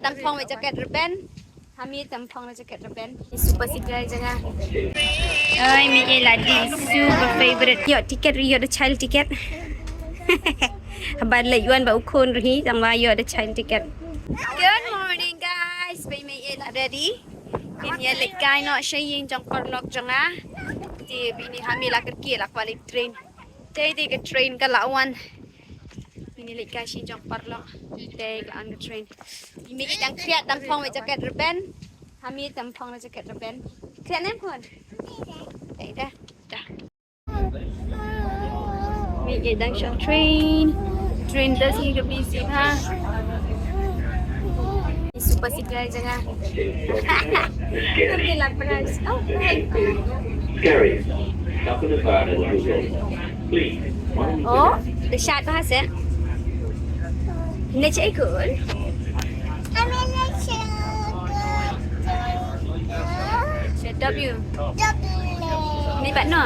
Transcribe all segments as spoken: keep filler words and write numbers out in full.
Tang phong me jacket rben. Hami tang phong me jacket rben. Super secret janga. Oi, me e la di super favorite. Yo ticket ri yo the child ticket. Haban le yuan ba u khun ri tang ba yo the child ticket. Good morning guys. Bai me e la ready. Kin ya le kai no sha ïing jong paralok janga. Ti bini hami la kyrkieh la kwali train. Te te ka train ka la wan. Ini leit ka shin jong paralok. Te ka ang ka train. Imi ki dang khriat tang phong me jacket rben. Hami tang phong me jacket rben. Khriat nem khun. Te da. Da. Mi ki dang shong train. Train da si ka busy ha. Super secret janga. Nanti la price. Oh, right. Scary. Sharp na sha. Please. Oh, the sharp na sha. Next ikut. Shut up you. Ni pat no.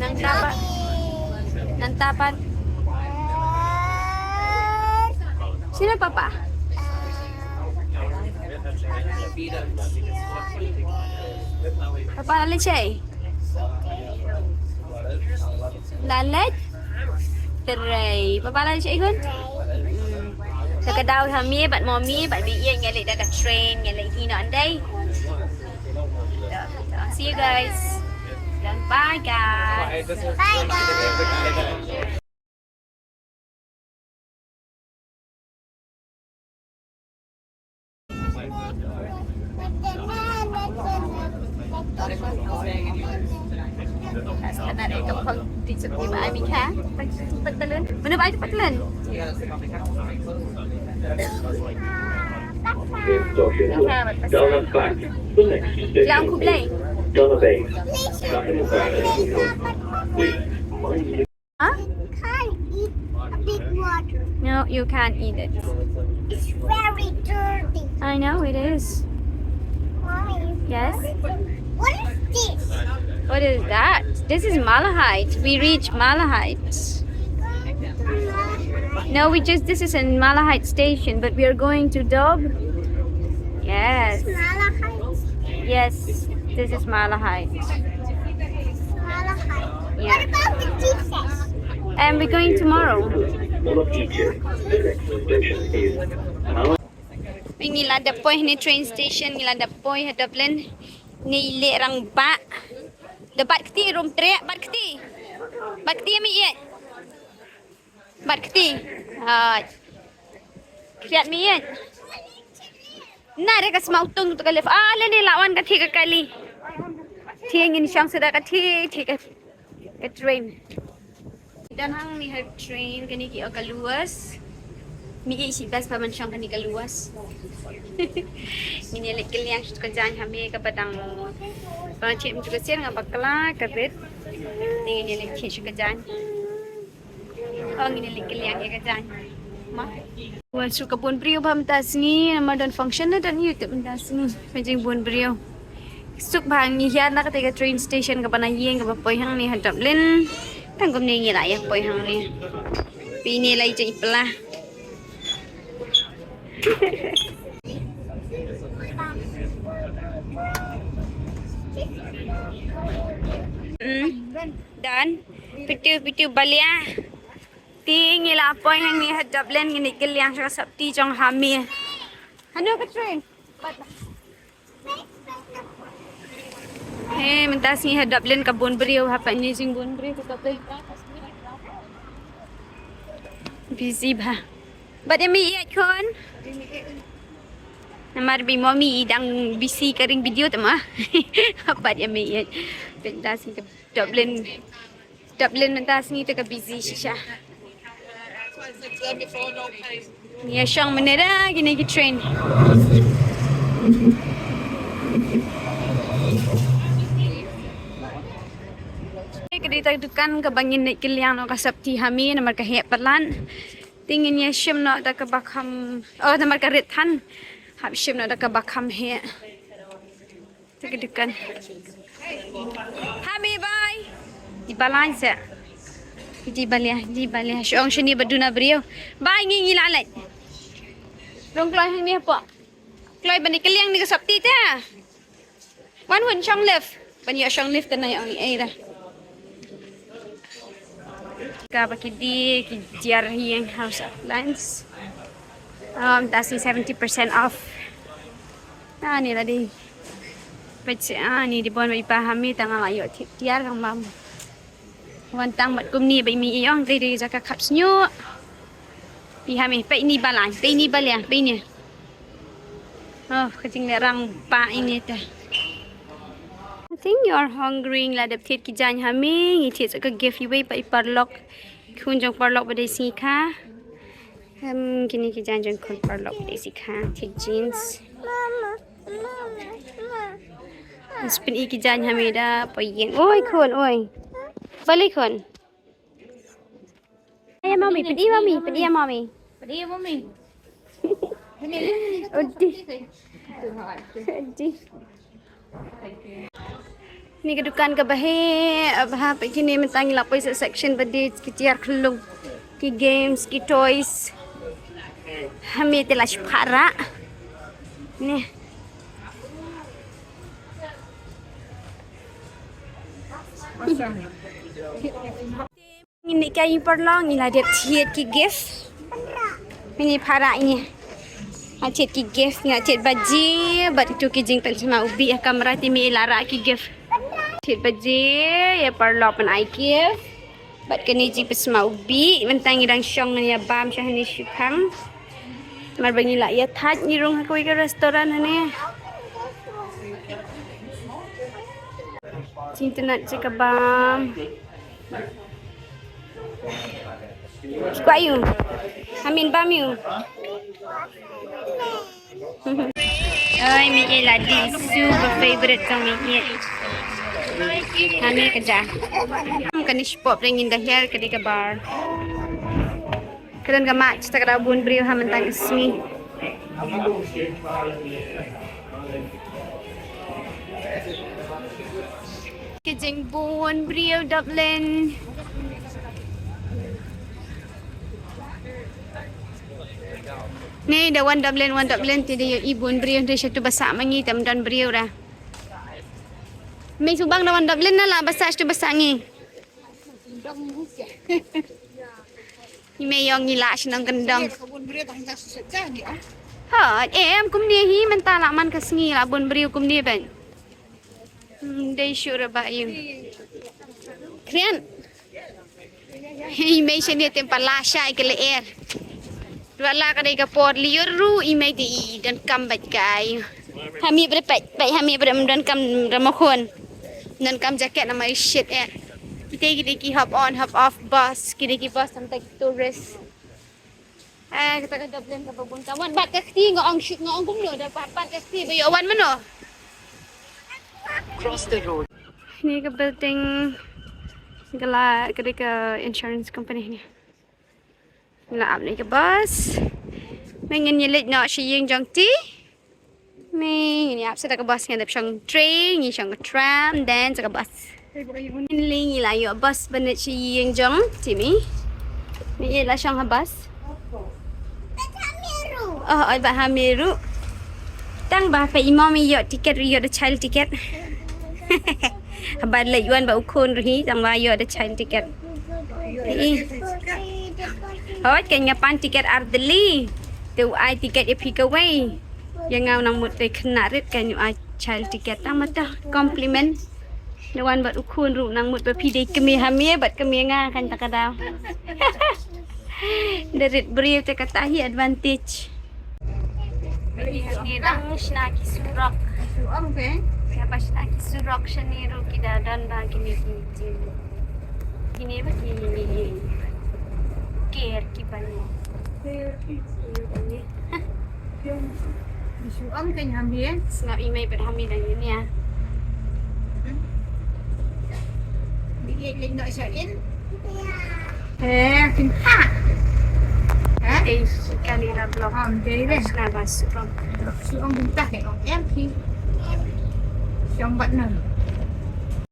Nang tapat. Nang tapat. Sino papa? Papa la leit shaei? La leit trei. Papa la leit shaei khun? Hmm. Te ka daw ha mi bad mommy bad mi ïa ngi leit da ka train ngi leit hi no andai. See you guys. Bye guys. Bye guys. Mana ba itu patlun? Yang ku play. Huh? Can't eat a big water. No, you can't eat it. It's very dirty. I know it is. Mommy, yes? What is this? What is that? This is Malahide. We reach Malahide. No, we just, this is in Malahide station, but we are going to Dob. Yes. Malahide? Yes, this is Malahide. Malahide. Yeah. What about the Jesus? And we're going tomorrow. Ngi la dep poi ha train station, ngi la dep poi ha Dublin. Ngi leh rang ba. Da bat kti rum trek, bat kti. Bat kti mi iet. Bat kti. Ah. Kiat mi iet. Na re ka sma utung tu ka lef. Ah, le ne lawan ka thi ka kali. Thi ngin shang seda ka thi, thi ka, ka train. Don hangne ha train kane ki o ka luas. Mi i shi bas pa man shang kane ka luas. Ngin ïa leit kylliang sha ka jaiñ ha me ka padang. Ba chim sha ka sien nga bakla ka rit. Ngin ïa leit sha ka jaiñ. Oh, ngin ïa leit kylliang ïa ka jaiñ. Ma. Wan suk ka bun briew ba mynta sngi, namar don function na don YouTube mynta sngi. Ka jingbun briew. Suk ba ngi hiar na kata ka train station kaba na ïing kaba poi hangne ha Dublin. Tang kumne ngi la ïa poi hangne. Phi ne la i jingpla. Hmm. Dan pitu pitu balia. Te ngi la poi hangne ha Dublin, ngin ïa kylliang sha ka sopti jong ha me. Hano ka train? He, mynta sngi ha Dublin ka bun briew, ha pynïaid jingbun briew ka Dublin. Busy bha. Bad ïa me ïa khun. Namar ba i mommy i dang busy ka ring video te ma. Bad ïa me ïa. Mynta sngi ka Dublin. Dublin mynta sngi te ka busy shisha. Ngi ïa shong mynne da kine ki train. Ka dei ta dukan kaba ngin leit kylliang noh ka sopti ha me namar ka heh palat. Te ngin ïa shim noh da kaba kham, oh, namar ka rit than. Hap shim noh da kaba kham heh. Te ka dukan. Ha me bye. Di balance. Di balia, di balia. Shong shini ba duna briew. Bye ngi ngi la leit. Rung kloi hangne hapoh. Kloi ban ïa ka liang ne ka sopti te. Wan hun shong lift. Ban ïoh shong lift te na ïoh ngi ei da. Kaba ki die ki tiar ïing House of Lions. Um, that's seventy percent off. Ah, ni lade. Peit seh, ah, ni dei ban ba i pa ha me tang la ïoh ti-, tiar kang bam. Wan tang bad kumne ba i me i ong dei dei jaka khap sñiuh. Phi ha me, peit ni ba lain, peit ni ba liang, peit ni. Oh, ka jingleh rang ba ini te. I think you're hungry, la dep thied ki jaiñ ha me, ngi thied sa ka gift iwei pat i paralok. Khun jong paralok ba dei sngi kha. Em, kine ki jaiñ jong khun paralok ba dei sngi kha, thied jeans. Spin i ki jaiñ ha me da, pa ïeng. Oi, khun, oi. Balei khun? Ïa mami, peit ïa mami, peit ïa mami. Peit ïa mami. Odi. Odi. Ni ka dukan kaba heh, ba ha peit kine mynta ngi la poi sa section ba dei ki tiar khyllung, ki games, ki toys. Ha me te la shu phara. Ni. Ngin ïa ka ïing paralok ngi la dep thied ki gift. Ngin ïa phara ini. Nga thied ki gift, nga thied baje bad itu ki jingpynsma u bih ha kamra te me la rah ki gift. Thied baje ïa paralok ban ai gift. Bad kane jingpynsma u bih mynta ngi dang shong ngan ïa bam sha hane shiphang. Namar ba ngi la ïa thait ngi rung ha kawei ka restaurant hane. Jingtynnat jaka bam. Kwah ïu. Hamin bam ïu. Oi, mi ïeit la dih super favorite jong mi ïeit. Hamin ka ja. Kane spot ring in the hair ka dei ka bar. Ka don ka mat, ta ka dei bun briew ha mynta ka sngi. Ki jingbun briew Dublin. Ni da wan Dublin, wan Dublin te da ïohi bun briew, te shatu ba sah ma ngi te ym don briew ra. Me shu bang da wan Dublin na la ba sah shatu ba sah ngi. Ni me ïong ngi la shnong kyndong. Ha, em kumne hi mynta la man ka sngi la bun briew kumne ben. Hmm, dei shuh ra ba ïu. Krian. Hi me shane tem pa la shai ka lyer. Dua la ka dei ka por lyer ruh i mei te i donkam bad ka ai. Ha mi bre peit, peit ha mi bre donkam ra ma khun. Donkam jacket namar i shit eh. Kita ki dei ki hop on, hop off bus, ki dei ki bus tam ta ki tourist. Eh, kata ka Dublin kaba bun ka wan bad ka kti nga ong shit nga ong kumno da bad bad ka kti ba ïoh wan mano. Cross the road. Ni ka building ka la ka dei ka insurance company ni. La ap ni ka bus. Me ngin ïa leit noh sha ïing jong ti. Me ngin ïa ap sa da ka bus ngan dep shong train, ngi shong ka tram, then sa ka bus. Ngin leit ngi la ïoh bus ban leit sha ïing jong ti me. Me ïa la shong ha bus. Oh, oi ba ha me ruh. Tang ba pa i mom i ïoh ticket, ïoh da child ticket. Haba leit wan ba u khun ruh hi tang ba ïoh da child ticket. Ih. Hooid, kan nga pan ticket ar tylli. Te u ai ticket ïa phi kawei. Ïa nga u nang mut te khynnah rit kan u ai child ticket. Tang mata compliment. Te wan bad u khun ruh nang mut ba phi dei kmie ha me bad kmie nga kan ta ka daw. Da rit briew te kata hi advantage. Ni dang shna ki surok. Surok, eh? Haba shna ki surok shane ruh ki da don ba kine ki jing. Kine ba kine ki ker ki ban. Ker ki jing. Ki surok kan hami, eh? Sngap i mei bad hami dang ini ya. Bi ek lek nok sa in. Eh, kin ha. Eh? Te kali la blok. Am, te re. Sna ba surok. Surok bintah ke ok. Em ki. Surok bat na.